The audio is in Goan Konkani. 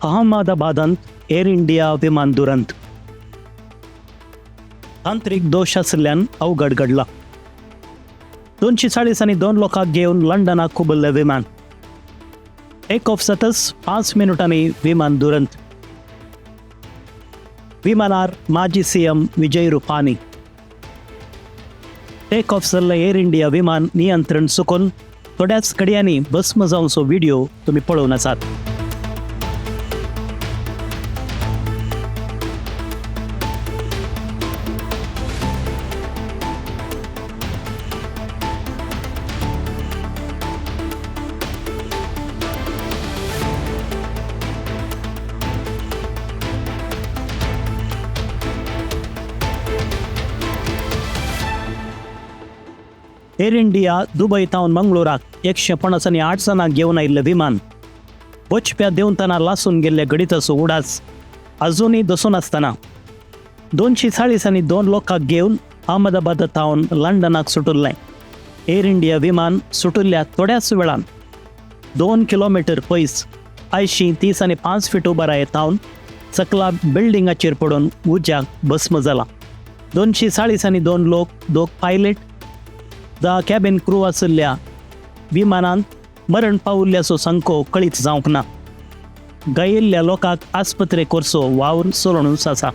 अहमदाबादांत एअर इंडिया विमान दुरंत. तांत्रीक दोश आशिल्ल्यान अवघड घडला. 240 आनी 2 लोकांक घेवन लंडनाक खुबल्लें विमान. टेक ऑफ जातच 5 मिनटांनी विमान दुरंत. विमानार माजी CM Vijay Rupani. Take off जाल्लें एअर इंडिया विमान नियंत्रण चुकून थोड्याच घडयांनी भस्म जावचो व्हिडिओ तुमी पळोवन आसात. एअर इंडिया दुबय थावन मंगळूराक 150 आनी 8 जाणांक घेवन आयिल्लें विमान वचप्या देंवतना लासून गेल्ल्या घडिताचो उडास अजुनूय दसून आसतना 240 आनी 2 लोकांक घेवन अहमदाबाद थावन लंडनाक सुटिल्लें. एअर इंडिया विमान सुटिल्ल्या थोड्याच वेळान 2 किलोमिटर पयस 80, 30 आनी 5 फीट उबाराय थावन सकला बिल्डिंगाचेर पडून उज्याक भस्म जाला. 240 आनी 2 लोक, 2 पायलट, 10 कॅबिन क्रू आशिल्ल्या विमानांत मरण पाविल्ल्याचो संको कळीत जावंक ना. गायिल्ल्या लोकांक आस्पत्रे करचो वावर चलूनच आसा.